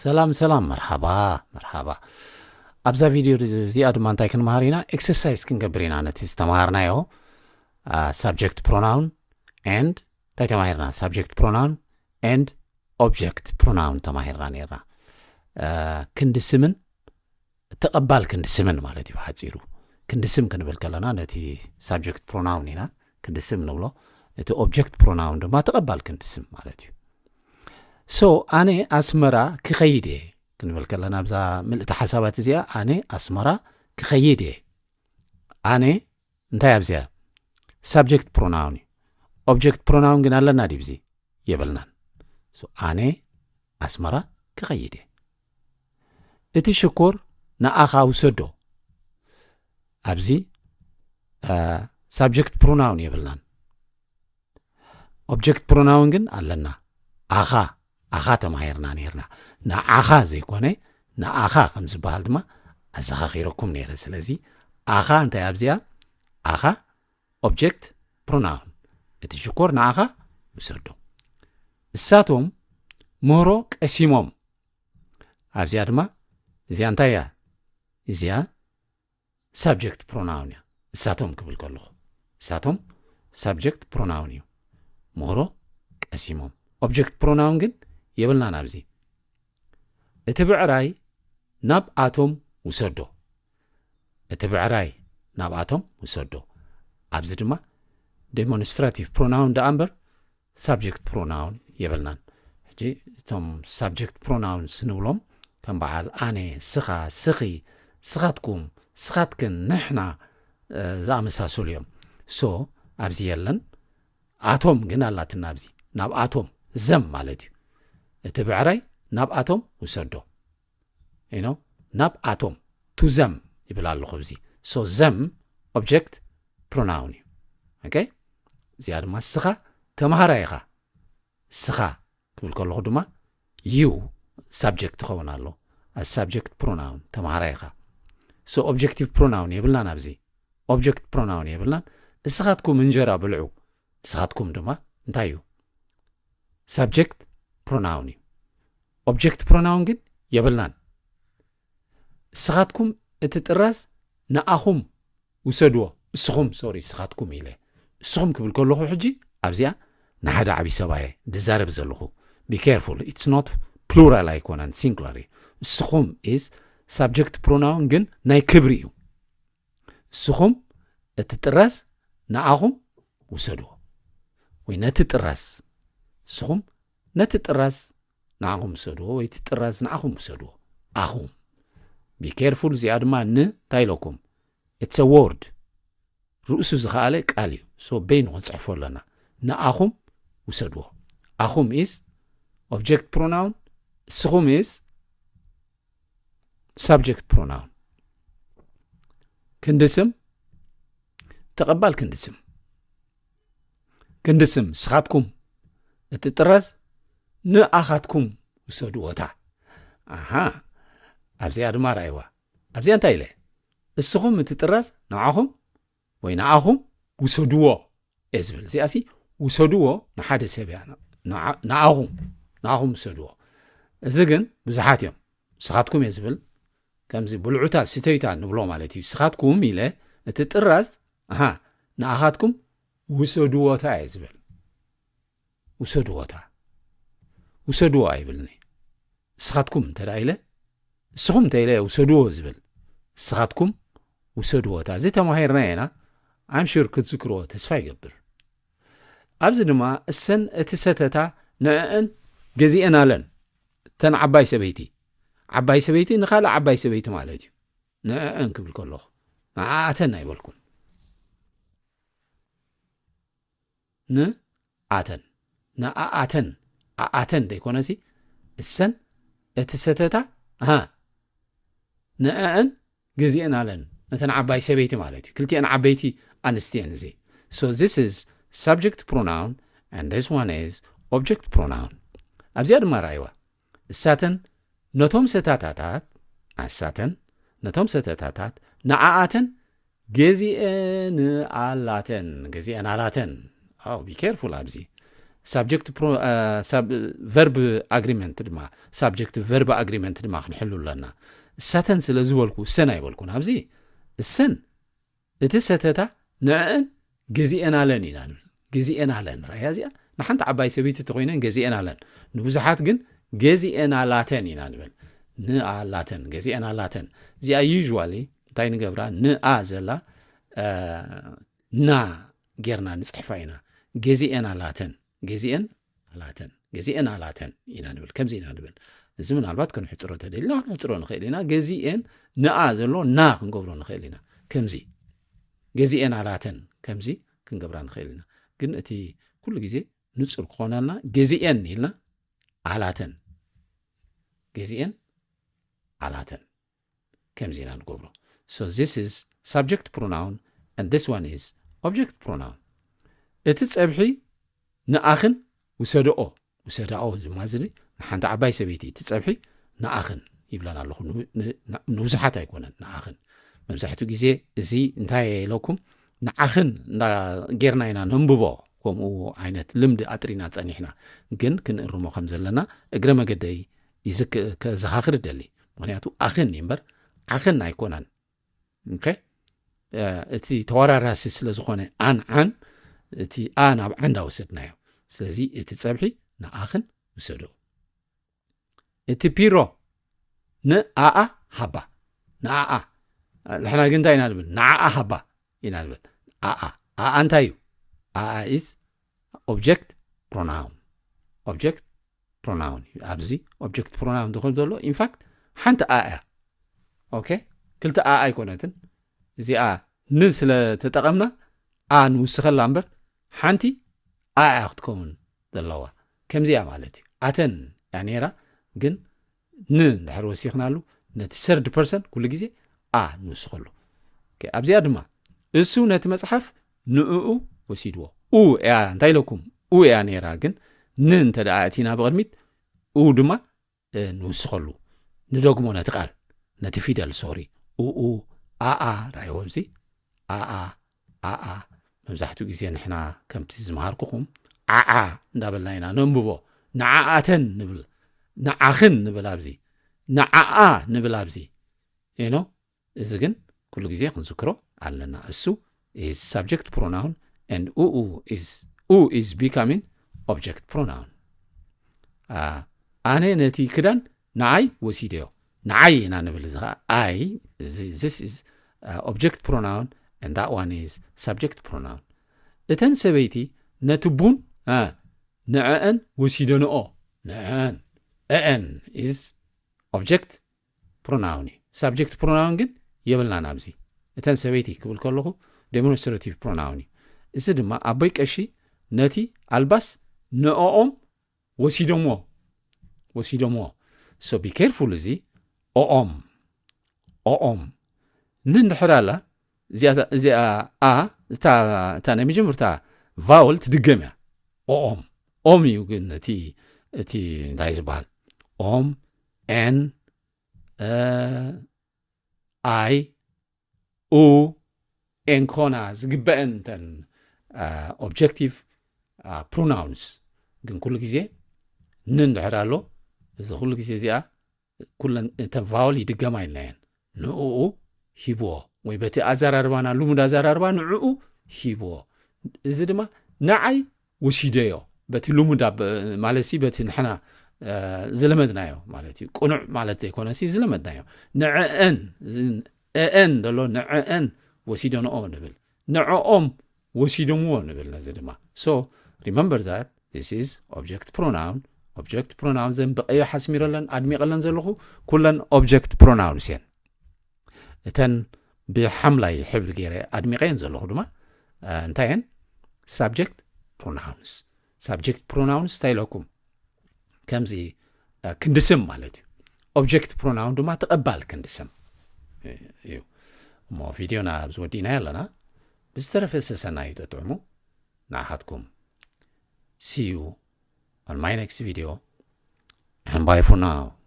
ሰላም ሰላም፣ መርሓባ መርሓባ። ኣብዛ ቪድዮ እዚኣ ድማ እንታይ ክንመሃር ኢና? ኤክሰርሳይዝ ክንገብር ኢና ነቲ ዝተምሃርናዮ ሳብጀክት ፕሮናውን ኤንድ እንታይ ተማሂርና? ሳብጀክት ፕሮናውን ኤንድ ኦብጀክት ፕሮናውን ተማሂርና ነርና። ክንዲ ስምን ተቐባል ክንዲ ስምን ማለት እዩ ሓፂሩ። ክንዲ ስም ክንብል ከለና ነቲ ሳብጀክት ፕሮናውን ኢና ክንዲ ስም ንብሎ። እቲ ኦብጀክት ፕሮናውን ድማ ተቐባል ክንዲ ስም ማለት እዩ። ሶ ኣነ ኣስመራ ክኸይድ እየ ክንብል ከለና ኣብዛ ምልእቲ ሓሳባት እዚኣ ኣነ ኣስመራ ክኸይድ እየ። ኣነ እንታይ ኣብዚኣ ሳብጀክት ፕሮናውን እዩ። ኦብጀክት ፕሮናውን ግን ኣለና ድዩ? ኣብዚ የብልናን። ሶ ኣነ ኣስመራ ክኸይድ እየ። እቲ ሽኮር ንኣኻ ውሰዶ። ኣብዚ ሳብጀክት ፕሮናውን የብልናን። ኦብጀክት ፕሮናውን ግን ኣለና። ኣኻ ኣኻ ተማሂርና ነርና። ንዓኻ ዘይኮነ ንኣኻ ከም ዝበሃል ድማ ኣዘኻኺረኩም ነይረ። ስለዚ ኣኻ እንታይ ኣብዚኣ ኣኻ ኦብጀክት ፕሮናውን፣ እቲ ሽኮር ንኣኻ ውሰዶ። እሳቶም ምህሮ ቀሲሞም። ኣብዚኣ ድማ እዚኣ እንታይ እያ? እዚኣ ሳብጀክት ፕሮናውን እያ። እሳቶም ክብል ከለኹ እሳቶም ሳብጀክት ፕሮናውን እዩ። ምህሮ ቀሲሞም። ኦብጀክት ፕሮናውን ግን የብልናን ኣብዚ። እቲ ብዕራይ ናብ ኣቶም ውሰዶ። እቲ ብዕራይ ናብ ኣቶም ውሰዶ። ኣብዚ ድማ ዴሞንስትራቲቭ ፕሮናውን ደኣ እምበር ሳብጀክት ፕሮናውን የብልናን። ሕጂ እቶም ሳብጀክት ፕሮናውንስ ንብሎም ከም በዓል ኣነ፣ ስኻ፣ ስኺ፣ ስኻትኩም፣ ስኻትክን፣ ንሕና ዝኣመሳሰሉ እዮም። ሶ ኣብዚ የለን። ኣቶም ግን ኣላትና ኣብዚ። ናብ ኣቶም ዘም ማለት እዩ። እቲ ብዕራይ ናብ ኣቶም ውሰዶ። ዩ ናብ ኣቶም ቱ ዘም ይብል ኣለኹ ኣብዚ። ሶ ዘም ኦብጀክት ፕሮናውን እዩ። ኦኬ፣ እዚኣ ድማ ስኻ ተምሃራይ ኢኻ። ስኻ ክብል ከለኹ ድማ ዩ ሳብጀክት ትኸውን ኣሎ። ሳብጀክት ፕሮናውን ተምሃራይ ኢኻ። ሶ ኦብጀክቲቭ ፕሮናውን የብልናን ኣብዚ። ኦብጀክት ፕሮናውን የብልናን። እስኻትኩም እንጀራ ብልዑ። እስኻትኩም ድማ እንታይ እዩ? ሳብጀክት ፕሮናውን እዩ። ኦብጀክት ፕሮናውን ግን የብልናን። እስኻትኩም እቲ ጥራዝ ንኣኹም ውሰድዎ። እስኹም፣ ሶሪ፣ እስኻትኩም ኢለ እስኹም ክብል ከለኹ ሕጂ ኣብዚኣ ንሓደ ዓብዪ ሰብኣየ ዝዛረብ ዘለኹ። Be careful, it's not plural ኣይኮነን፣ ሲንጉላር እዩ። እስኹም ኢዝ ሳብጀክት ፕሮናውን ግን ናይ ክብሪ እዩ። እስኹም እቲ ጥራዝ ንኣኹም ውሰድዎ። ወይ ነቲ ጥራዝ፣ እስኹም ነቲ ጥራዝ ንኣኹም ውሰድዎ ወይ እቲ ጥራዝ ንኣኹም ውሰድዎ። ኣኹም። Be careful፣ እዚኣ ድማ ን እንታይ ኢለኩም? It's a word። ርእሱ ዝኸኣለ ቃል እዩ። ሶ በይኑ ክንፅሕፎ ኣለና። ንኣኹም ውሰድዎ። ኣኹም ኢዝ ኦብጀክት ፕሮናውን፣ እስኹም ኢዝ ሳብጀክት ፕሮናውን። ክንዲ ስም ተቐባል ክንዲ ስም። ክንዲ ስም እስኻትኩም፣ እቲ ጥራዝ ንኣኻትኩም ውሰድዎ እታ። ኣሃ፣ ኣብዚኣ ድማ ርኣይዋ። ኣብዚኣ እንታይ ኢለ? እስኹም እቲ ጥራዝ ንዓኹም ወይ ንኣኹም ውሰድዎ እየ ዝብል። እዚኣ ሲ ውሰድዎ ንሓደ ሰብ እያ። ንዓ-፣ ንኣኹም፣ ንኣኹም ውሰድዎ። እዚ ግን ብዙሓት እዮም። ንስኻትኩም እየ ዝብል። ከምዚ ብልዑታ ስተዩታ ንብሎ ማለት እዩ። ንስኻትኩም ኢለ እቲ ጥራዝ፣ ኣሃ፣ ንኣኻትኩም ውሰድዎታ እየ ዝብል። ውሰድዎታ። ውሰድዎ ኣይብልኒ። ንስኻትኩም እንተ ደኣ ኢለ፣ ንስኹም እንተ ኢለ ውሰድዎ ዝብል። ንስኻትኩም ውሰድዎ። እታ እዚ ተማሂርና ኢና። I'm sure ክትዝክርዎ ተስፋ ይገብር። ኣብዚ ድማ እሰን እቲ ሰተታ ንዕአን ገዚአን ኣለን። እተን ዓባይ ሰበይቲ። ዓባይ ሰበይቲ ንኻልእ ዓባይ ሰበይቲ ማለት እዩ። ንዕአን ክብል ከለኹ። ንዓኣተን ኣይበልኩን። ንኣተን። ንኣኣተን። ኣኣተን ደይኮነሲ እሰን እቲ ሰተታ፣ ኣሃ፣ ንዕአን ገዚአን ኣለን። ነተን ዓባይ ሰበይቲ ማለት እዩ። ክልቲአን ዓበይቲ ኣንስቲ እየን እዚ። So this is subject pronoun and this one is object pronoun። ኣብዚኣ ድማ ረኣይዋ። እሳተን ነቶም ሰታታታት፣ እሳተን ነቶም ሰተታታት ንዓኣተን ገዚአን ኣላተን፣ ገዚአን ኣላተን። ኣው፣ be careful ኣብዚ። subject verb agreement ድማ subject verb agreement ድማ ክንሕሉ ኣለና። እሳተን ስለ ዝበልኩ እሰን ኣይበልኩን። ኣብዚ እሰን እቲ ሰተታ ንዕእን ገዚኤናለን ኢና ንብል። ገዚኤናለን ራያ እዚኣ ንሓንቲ ዓባይ ሰበይቲ ተኮይነን ገዚኤናለን፣ ንብዙሓት ግን ገዚኤናላተን ኢና ንብል። ንኣላተን ገዚኤናላተን እዚኣ usually እንታይ ንገብራ ንኣ ዘላ ና ጌርና ንፅሕፋ ኢና። ገዚኤናላተን ገዚኤን ኣላተን ገዚኤን ኣላተን ኢና ንብል። ከምዚ ኢና ንብል። እዚ ምናልባት ክንሕፅሮ ተደሊና ክንሕፅሮ ንኽእል ኢና። ገዚኤን ንኣ ዘሎ ና ክንገብሮ ንኽእል ኢና። ከምዚ ገዚኤን ኣላተን ከምዚ ክንገብራ ንኽእል ኢና። ግን እቲ ኩሉ ግዜ ንፁር ክኾነልና ገዚኤን ኢልና ኣላተን ገዚኤን ኣላተን ከምዚ ኢና ንገብሮ። So this is subject pronoun and this one is object pronoun። እቲ ፀብሒ ንኣኽን ውሰድኦ ውሰዳኦ ዝማዝሊ ንሓንቲ ዓባይ ሰበይቲ እቲ ፀብሒ ንኣኽን ይብለን ኣለኹ። ንብዙሓት ኣይኮነን ንኣኽን። መብዛሕትኡ ግዜ እዚ እንታይ ኢለኩም ንዓኽን እንዳ ጌርና ኢና ነንብቦ። ከምኡ ዓይነት ልምዲ ኣጥሪና ፀኒሕና ግን ክንእርሞ ከም ዘለና እግረ መገደይ ይዝክ ከዘኻኽር ደሊ። ምክንያቱ ኣኽን እምበር ዓኽን ኣይኮነን። ኦኬ፣ እቲ ተወራራሲ ስለ ዝኾነ ኣን ዓን እቲ ኣ ናብ ዓን እንዳወሰድናዮ። ስለዚ እቲ ፀብሒ ንኣኽን ውሰዶ። እቲ ፒሮ ንኣኣ ሃባ። ንኣኣ ንሕና ግን እንታይ ኢና ንብል? ንዓኣ ሃባ ኢና ንብል። ኣኣ ኣኣ እንታይ እዩ? ኣኣ is object pronoun። Object pronoun እዩ። ኣብዚ object pronoun ዝኮን ዘሎ in fact ሓንቲ ኣ እያ። ኦኬ፣ ክልተ ኣ ኣይኮነትን። እዚኣ ን ስለ ተጠቐምና ኣ ንውስኸላ እምበር ሓንቲ ኣ እያ ክትከውን ዘለዋ። ከምዚኣ ማለት እዩ። ኣተን እያ ነይራ፣ ግን ን እንድሕር ወሲኽናሉ ነቲ third person ኩሉ ግዜ ኣ ንውስኸሉ። ኦኬ፣ ኣብዚኣ ድማ እሱ ነቲ መጽሓፍ ንእኡ ወሲድዎ። ኡ እያ እንታይ ኢለኩም? ኡ እያ ነይራ፣ ግን ን እንተ ደኣ ኣእቲና ብቕድሚት ኡ ድማ ንውስኸሉ፣ ንደግሞ ነቲ ቃል፣ ነቲ ፊደል ሶሪ። ኡኡ ኣኣ ራይዎ ኣብዚ ኣኣ ኣኣ መብዛሕትኡ ግዜ ንሕና ከምቲ ዝመሃርኩኹም ዓዓ እንዳበልና ኢና ነንብቦ። ንዓኣተን ንብል፣ ንዓኽን ንብል ኣብዚ፣ ንዓኣ ንብል ኣብዚ። ኖ እዚ ግን ኩሉ ግዜ ክንዝክሮ ኣለና። እሱ is subject pronoun and ኡ is ኡ is becoming object pronoun። ኣነ ነቲ ክዳን ንዓይ ወሲደዮ። ንዓይ ኢና ንብል። እዚ ከዓ ኣይ፣ this is object pronoun and that one is subject pronoun። እተን ሰበይቲ ነቲ ቡን ንዕአን ወሲደንኦ። ንዕአን፣ እአን is object pronoun እዩ። Subject pronoun ግን የብልናን ኣብዚ። እተን ሰበይቲ ክብል ከለኹ demonstrative pronoun እዩ። እዚ ድማ ኣቦይ ቀሺ ነቲ ኣልባስ ንኦኦም ወሲዶምዎ፣ ወሲዶምዎ። So be careful፣ እዚ ኦኦም፣ ኦኦም። ን እንድሕር ኣላ፣ እዚኣ፣ እዚኣ ኣ፣ እታ፣ እታ ናይ መጀመርታ vowel ትድገም እያ። ኦኦም። ኦም እዩ ግን እቲ፣ እቲ እንታይ ዝበሃል? ኦም፣ ኤን፣ ኣይ፣ ኡ፣ ኤን ኮና ዝግበአን እተን objective pronouns። ግን ኩሉ ግዜ ን እንድሕር ኣሎ፣ እዚ ኩሉ ግዜ እዚኣ ኩለን እተን vowel ይድገማ ኢልና እየን። ንእኡ ሂብዎ፣ ወይ በቲ ኣዘራርባና፣ ልሙድ ኣዘራርባ ንዕኡ ሂብዎ። እዚ ድማ ንዓይ ወሲደዮ፣ በቲ ልሙድ ኣብ-፣ ማለት ሲ በቲ ንሕና፣ እ፣ ዝለመድናዮ ማለት እዩ። ቅኑዕ ማለት ዘይኮነ ሲ ዝለመድናዮ። ንዕአን፣ እዚ እአን ዘሎ ንዕአን ወሲደንኦ ንብል። ንዕኦም ወሲዶምዎ ንብል ነዚ ድማ። So, remember that this is object pronoun። Object pronoun ዘን ብቀይሕ ኣስሚረለን ኣድሚቐለን ዘለኹ ኩለን object pronouns እየን። እተን ብሓምላይ ሕብሪ ገይረ ኣድሚቐየን ዘለኹ ድማ፣ እ፣ እንታይ እየን? Subject pronouns። Subject pronouns እንታይ ኢለኩም? ከምዚ፣ እ፣ ክንዲ ስም ማለት እዩ። Object pronoun ድማ ተቐባል ክንዲ ስም እዩ። እሞ ቪድዮና ኣብዚ ወዲእናዮ ኣለና። ብዝተረፈ ሰሰናዩ ተጥዕሙ። ንዓኻትኩም። See you on my next video and bye for now።